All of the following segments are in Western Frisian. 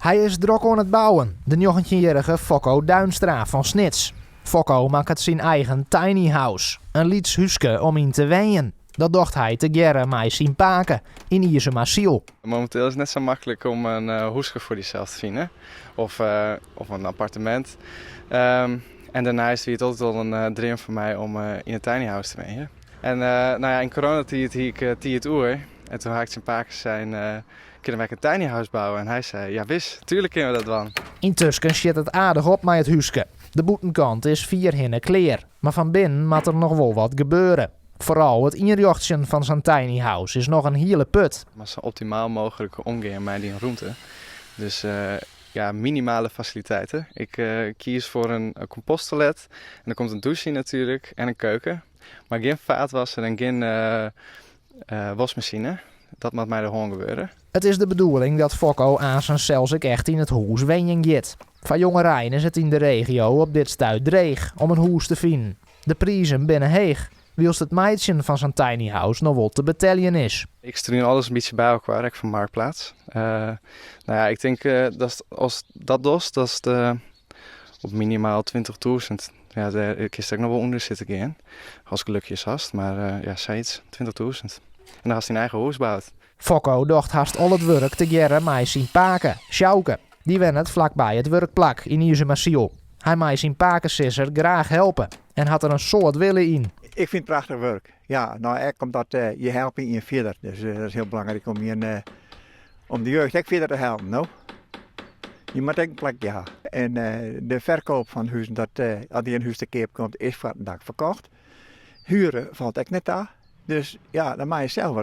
Hy is drok oan it bouwen, de njoggentjinjierrige Fokko Duinstra fan Snits. Fokko makket syn eigen tiny house, in lyts húske om yn te wenjen. Dat docht hy tegearre mei syn pake yn Iesumasyl. Momenteel is it net sa maklik om in húske foar dysels te finen of in appartemint. En dêrneist wie it altyd al in dream foar my om yn in tiny house te wenjen. En no ja, yn coronatiid hie ik tiid oer. En doe ha ik tsjin pake sein, kinne wy ek in tiny house bouwe? En hy sei, ja wis, tuerlik kinne we dat dwaan. Yntusken sjit it aardich op mei it húske. De bûtenkant is fierhinne klear, mar fan binnen moat der noch wol wat gebeure. Foaral it ynrjochtsjen fan sa'n tiny house is noch in hiele put. Mar sa optimaal mooglik omgean mei dyn rûmte. Dus ja, minimale fasiliteiten. Ik kies foar in komposttoilet en der komt in dûs yn natuerlik en in keuken. Mar gjin faatwasser en gjin waskmasine. Dat moat mei de hân gebeure. It is de bedoeling dat Fokko aansen sels ek echt yn it hûs wenjen giet. Foar jongerein is it yn de regio op dit stuit dreech om in hûs te finen. De prizen binne heech, wylst it meitsjen fan sa'n tiny house noch wol te beteljen is. Ik strún alles in bytsje by elkoar, ek fan Marktplaats. No ja, ik tink dat ast dat dochst, datst op minimaal 20.000, ja, dêr kinst ek noch wol ûnder sitte gean, ast gelukjes hast, mar ja, sayts, 20.000. En dan hast dyn eigen hûs boud. Fokko docht hast al it wurk tegearre mei syn pake, Sjouke. Dy wennet flakby it wurkplak yn Iesumasyl. Hy mei syn pakesizzer graach helpe en hat der in soad wille yn. Ik fyn it prachtich wurk. Ja, no ek omdat je helpe ien fierder. Dus dat is hiel belangryk om ien, om de jeugd ek fierder te helpen, no. Je moatte ek in plakje ha. En de ferkeap fan huzen, dat as der in hús te keap komt, is foar in dak ferkocht. Huren falt ek net ta. Dus ja, dan moatte je sels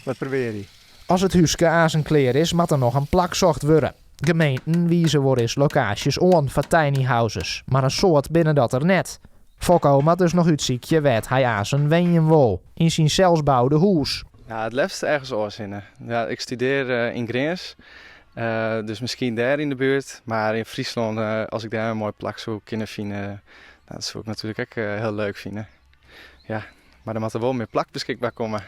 wat probearje. As it húske aansen klear is, moat der noch in plak socht wurde. Gemeenten wize wolris lokaasjes oan foar tiny houses, mar in soad binne dat der net. Fokko moat dus noch útsykje wêr't hy aansen wenjen wol, yn syn selsboude hûs. Ja, it leafst ergens oars hinne. Ja, ik studearje yn Grins, dus miskien dêr yn de buert. Mar yn Fryslân, as ik dêr in moai plak soe kinne fine, dat soe ik natuerlik ek hiel leuk fine. Ja, mar der moat der wol mear plak beskikber komme.